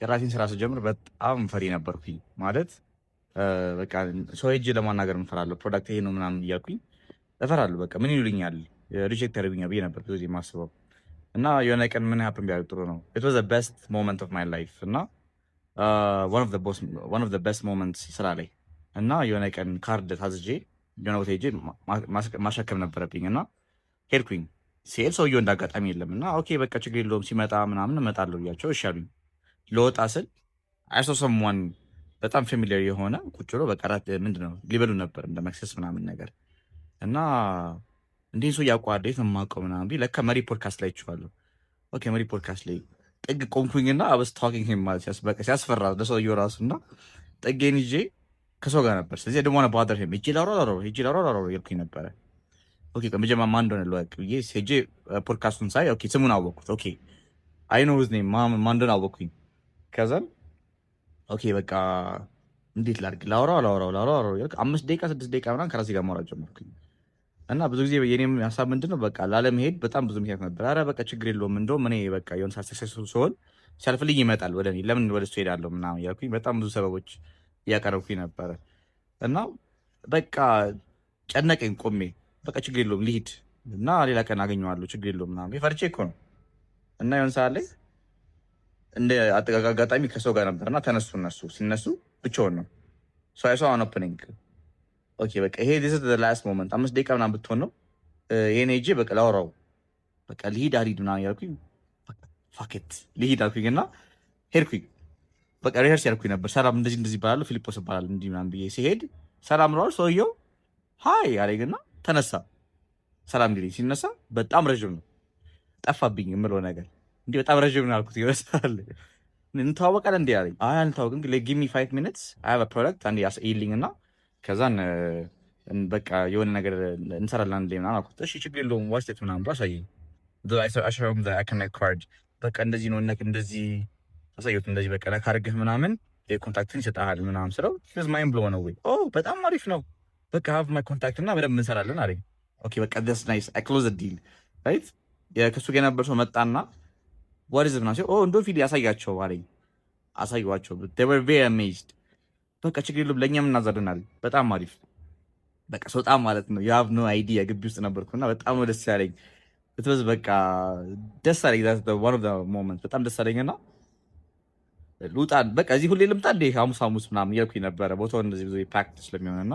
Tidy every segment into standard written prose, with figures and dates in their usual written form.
የራሴን ስራ ስጀምር በጣም ፈሪ ነበርኩኝ። ማለት በቃ ሰው ሄጄ ለማናገር እንፈራለሁ። Product ይሄ ነው ምናምን እያልኩኝ እፈራለሁ። በቃ ምን ይሉኛል፣ reject ያደርጉኛል ብዬ ነበር ብዙ ጊዜ የማስበው። እና የሆነ ቀን ምን happen ቢያደርግ ጥሩ ነው፣ it was the best moment of my life እና one of the best moments ስራ ላይ። እና የሆነ ቀን ካርድ ታዝዤ የሆነ ቦታ ሄጄ ማስረከብ ነበረብኝ እና ሄድኩኝ። ሲሄድ ሰውየው እንዳጋጣሚ የለም እና okay በቃ ችግር የለውም፣ ሲመጣ ምናምን እመጣለሁ ብያቸው እሺ አሉኝ። ልወጣ ስል I saw someone በጣም familiar የሆነ ቁጭ ብሎ በቃ ራት ምንድን ነው ሊበሉ ነበር፣ እንደ መክሰስ ምናምን ነገር። እና እንዲህ ሰው ያውቀዋል፣ የት ነው የማውቀው ምናምን ብዬ ለካ መሪ ፖድካስት ላይ አይቼዋለሁ። Okay፣ መሪ ፖድካስት ላይ ጥግ ቆምኩኝና I was talking ማለት በቃ ሲያስፈራ ለሰውየው ራሱ። እና ጥጌን ይዤ ከሰው ጋር ነበር። ስለዚህ ደግሞ bother him ሄጄ ላውራ ላውራ ሄጄ ላውራ ላውራ እያልኩኝ ነበረ። Okay መጀመሪያ ማን እንደሆነ ልወቅ ብዬ ሄጄ ፖድካስቱን ሳይ okay ስሙን አወቅኩት። Okay, I know his name፣ ማን እንደሆነ አወቅኩኝ። ከዛም okay በቃ እንዴት ላድርግ፣ ላውራው ላውራው ላውራው ላውራው እያልኩ 5 ደቂቃ 6 ደቂቃ ምናምን ከራሴ ጋር ማውራት ጀመርኩኝ። እና ብዙ ጊዜ የኔም ሀሳብ ምንድን ነው፣ በቃ ላለመሄድ በጣም ብዙ ምክንያት ነበር። አረ በቃ ችግር የለውም፣ እንደውም እኔ በቃ የሆነ ሰዓት successful ሲሆን ሲያልፍልኝ ይመጣል ወደ እኔ፣ ለምን ወደ እሱ ሄዳለሁ ምናምን እያልኩኝ በጣም ብዙ ሰበቦች እያቀረብኩኝ ነበረ። እና በቃ ጨነቀኝ። ቆሜ በቃ ችግር የለውም ልሂድ እና ሌላ ቀን አገኘዋለሁ፣ ችግር የለውም ምናምን፣ ፈርቼ እኮ ነው። እና የሆነ ሰዓት ላይ እንደ አጋጣሚ ከሰው ጋር ነበር እና ተነሱ፣ እነሱ ሲነሱ ብቻውን ነው። So I saw an opening። Okay በቃ ይሄ this is the last moment፣ 5 ደቂቃ ምናምን ብትሆን ነው፣ ይሄን ሄጄ በቃ ላውራው፣ በቃ ልሂድ አልሂድ ምናምን እያልኩኝ fuck it ልሂድ አልኩኝ እና ሄድኩኝ። በቃ rehearse ያልኩኝ ነበር። ሰላም፣ እንደዚህ እንደዚህ ይባላሉ፣ ፊሊጶስ ይባላል እንዲህ ምናምን ብዬ ሲሄድ ሰላም ብለዋል። ሰውየው hi አለኝና ተነሳ። ሰላም እንዲለኝ ሲነሳ በጣም ረዥም ነው። ጠፋብኝ የምለው ነገር፣ እንዲህ በጣም ረዥም ነው አልኩት። ይመስላል እንተዋወቃለን እንዲህ አለኝ። አይ አንተዋወቅም፣ ግን give me 5 minutes, I have a product፣ አንዴ ያስይልኝ እና ከዛን በቃ የሆነ ነገር እንሰራለን አንድ ላይ ምናምን አልኩት። እሺ ችግር የለውም፣ what's it ምናምን ብሎ አሳየኝ። Connect card በቃ እንደዚህ ነው፣ እንደዚህ አሳየሁት። እንደዚህ በቃ ነካ አድርገህ ምናምን contact ን ይሰጥሃል ምናምን ስለው mind blown away፣ oh በጣም አሪፍ ነው፣ በቃ have my contact እና በደንብ እንሰራለን አለኝ። Okay በቃ that's nice, I close deal, right። ከእሱ ጋር የነበር ሰው መጣና what is ምናምን ሲል oh እንደው ፊል ያሳያቸው አለኝ። አሳየኋቸው። They were very amazed። በቃ ችግር የለውም፣ ለእኛም እናዛልናል። በጣም አሪፍ፣ በቃ ስወጣ ማለት ነው you have no idea፣ ግቢ ውስጥ ነበርኩና በጣም ነው ደስ ያለኝ። It was በቃ ደስ አለኝ። One of the moment በጣም ደስ አለኝና ልውጣ፣ በቃ እዚህ ሁሌ ልምጣ እንዴ ሐሙስ ሐሙስ ምናምን እያልኩኝ ነበረ። ቦታው እንደዚህ ብዙ packed ስለሚሆንና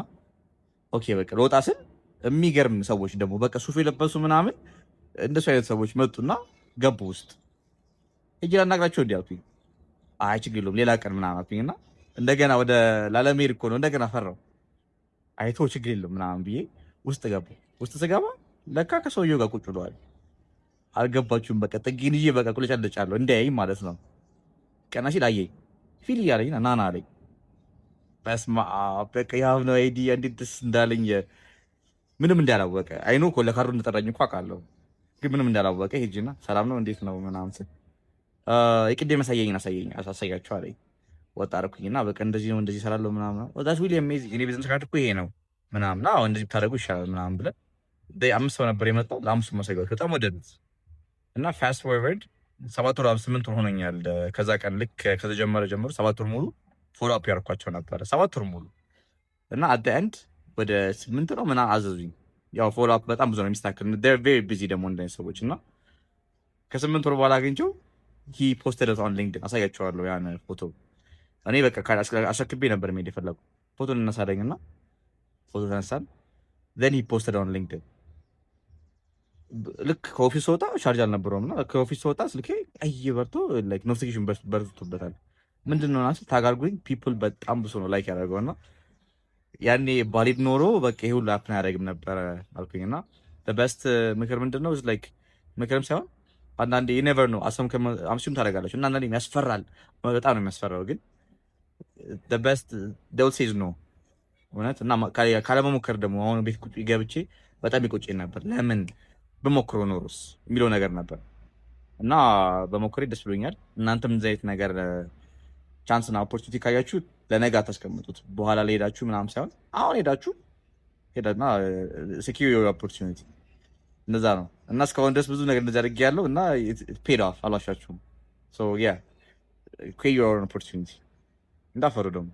okay በቃ ልወጣ ስል የሚገርም ሰዎች ደግሞ በቃ ሱፍ የለበሱ ምናምን እንደሱ አይነት ሰዎች መጡና ገቡ ውስጥ። ሄጄ ላናግራቸው እንዲህ አልኩኝ። አይ ችግር የለውም፣ ሌላ ቀን ምናምን አልኩኝና እንደገና ወደ ላለመሄድ እኮ ነው፣ እንደገና ፈራው። አይቶ ችግር የለውም ምናምን ብዬ ውስጥ ገቡ። ውስጥ ስገባ ለካ ከሰውየው ጋር ቁጭ ብለዋል። አልገባችሁም? በቃ ጥጌን ይዤ በቃ ቁልጨልጫለሁ እንዲያየኝ ማለት ነው። ቀና ሲል አየኝ። ፊል እያለኝ ና ና አለኝ። በስመ አብ፣ በቃ you have no idea እንዴት ደስ እንዳለኝ። ምንም እንዳላወቀ፣ አይኑ እኮ ለካርዱ እንደጠራኝ እኮ አውቃለሁ፣ ግን ምንም እንዳላወቀ ሄጂና ሰላም ነው፣ እንዴት ነው ምናምን ስል የቅድም ያሳየኝን አሳየኝ አሳያቸው አለኝ። ወጣ አደረኩኝና በቃ እንደዚህ ነው፣ እንደዚህ እሰራለሁ ምናምን፣ that's really amazing፣ እኔ business card እኮ ይሄ ነው ምናምን፣ አዎ እንደዚህ ብታደርጉ ይሻላል ምናምን ብለን አምስት ሰው ነበር የመጣው፣ ለአምስቱ ማሳያዎች በጣም ወደዱት። እና fast forward 7 ወር 8 ወር ሆኖኛል። ከዛ ቀን ልክ ከተጀመረ ጀምሮ 7 ወር ሙሉ follow up ያደረኳቸው ነበረ፣ 7 ወር ሙሉ። እና at the end ወደ ስምንት ነው ምናምን አዘዙኝ። ያው follow up በጣም ብዙ ነው የሚስተካከል፣ very busy ደግሞ እንደዚህ ሰዎች። እና ከ8 ወር በኋላ አግኝቼው he posted on LinkedIn፣ አሳያቸዋለሁ ያን ፎቶ። እኔ በቃ አስረክቤ ነበር መሄድ የፈለጉ፣ ፎቶ እንነሳለኝ እና ፎቶ ተነሳን። Then he posted on LinkedIn። ልክ ከ office ስወጣ charge አልነበረውም እና ከ office ስወጣ ስልኬ ቀይ በርቶ notification በርቶበታል። ምንድን ነው ስል tag አድርጎኝ people በጣም ብዙ ነው like ያደረገው። እና ያኔ ባልሄድ ኖሮ በቃ ይሄ ሁሉ happen አያደርግም ነበረ አልኩኝ። እና best ምክር ምንድን ነው፣ like ምክርም ሳይሆን አንዳንዴ never know፣ assume ታደርጋላችሁ እና አንዳንዴ ያስፈራል፣ በጣም ነው የሚያስፈራው። ግን best they'll say is no እውነት። እና ካለመሞከር ደግሞ አሁን ቤት ቁጭ ገብቼ በጣም ይቆጨኝ ነበር። ለምን ብሞክሮ ኖሮስ የሚለው ነገር ነበር እና በሞክሬ ደስ ብሎኛል። እናንተም እንደዚህ አይነት ነገር chance እና opportunity ካያችሁ ለነገ አታስቀምጡት። በኋላ ላይ ሄዳችሁ ምናምን ሳይሆን አሁን ሄዳችሁ ሄዳና secure your opportunity፣ እንደዛ ነው። እና እስካሁን ድረስ ብዙ ነገር እንደዚህ አድርጌ ያለው እና paid off፣ አልዋሻችሁም። So yeah. Create your own opportunity። እንዳፈሩ ደግሞ።